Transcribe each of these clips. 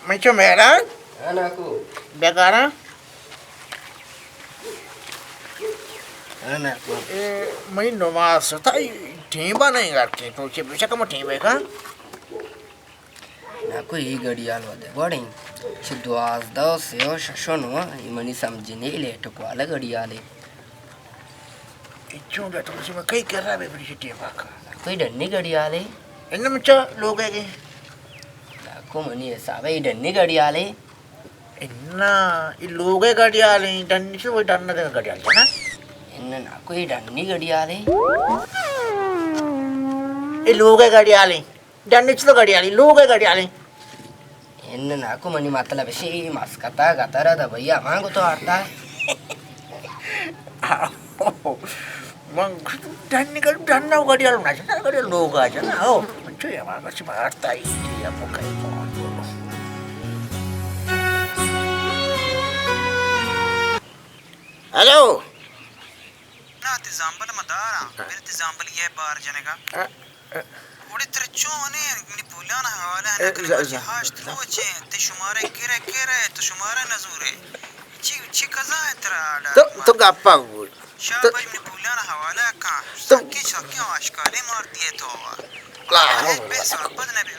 من چو مہران۔ ہاں ناکو۔ بیکاراں۔ ہاں ناکو۔ اے، منی نماز ستا، اے ٹیمبا نہیں گرتے، تو چے بچا کم ٹیمبے کا؟ ناکو، اے گڑیال وتے وڑیں۔ چہ دوازدہ و سے و شش و نو، اے منی سمجھ نہیں، لیٹ کوالا گڑیالے۔ اچھو، تو چی میں کئی کر رہا بے بڑی ٹیمبا کا؟ کوئی ڈنی گڑیالے؟ ان مچا لوگ ہے کہ؟ ناکو، منی حساب ہے، اے ڈنی گڑیالے۔ انا، اے لوگ ہے گڑیالے، ڈنی سے وہی ڈن دے گڑیال ہے نا؟ ان ناکو، اے ڈنی گڑیالے۔ اے لوگ ہے گڑیالے۔ ڈنچ تو گڑیالی، لوگ ہے گڑیالی۔ ان ناکو، منی مطلب شی مسکتا گتر دا بھیا، مانگو تو آرتا۔ من ڈن گڑ، ڈن نہ گڑیال نہ جنا، گڑیال لوگ آ جنا۔ او، چو یا مانگو چی مارتا ہی، یا مکئی۔ ہیلو۔ نا، تی زامبل ما داراں، بل تی زامبل یہ بار جنگا۔ اڑے ترا چون اے منی پولاں حوالہ نہ کنے، مرچی ہشت روچ اے، تی شمارے کرے کرے، تو شمارے نزورے۔ چی، چی قضا اے ترا آڈا؟ تو، تو گپا بول۔ شاباش، منی پولاں حوالہ کن۔ تو سکی سکی آشکالے مارتی اے تو۔ لا حول ولا قوت۔ بے سرپد نہ بے۔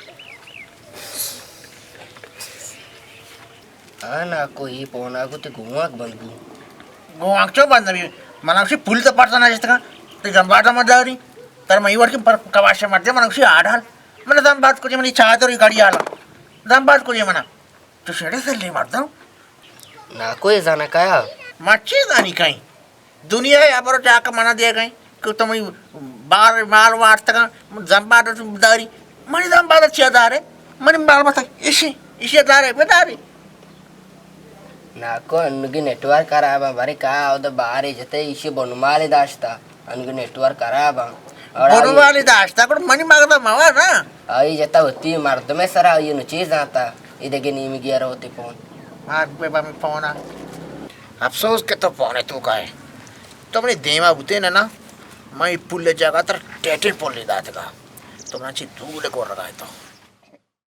آ ناکو، اے پونا کو تے گوانک بند بو۔ گوانک چو بند بی؟ منا گوشی پول تو پرتا نہ جتگا، تے جمباٹا مداری۔ تر مئی ورکی پر کواش مردے، منا گوشی آڈال۔ من زمبات کو جی منی چادر گڑیالا۔ زمبات کو جی منا۔ تو شڑے سلے مردم۔ ناکو، اے زانا کایا؟ ما چی زانی کئی؟ دنیا ء ہبر ء جاکہ منا دیگ ء کہ تو منی بار مال وارتگ، زمباد ء داری، منی زمباد ء چیا دارے؟ منی مال متک ایشی، ایشی ء دارے، بداری۔ ناکو، انگی نیٹورک خراب ء، برے کا اود بارے جتے، ایشی بنمالے داشتا، انگی نیٹورک خراب ء۔ اور آئی بنمالے داشتا، گڑا منی مغز ء موا نا۔ آئی جتا ہوتی مردم سرا، آئی نو چیز آتا، ای دگہ نیمگی ء روتی پون۔ مار بے بم پونا۔ افسوس کہ تو پونے تو کائے۔ تو منی دیما بوتے نہ نا، من اے پل جاگہ تر ٹیٹیں پلے داتگا۔ تو من چی دول گورگا تو۔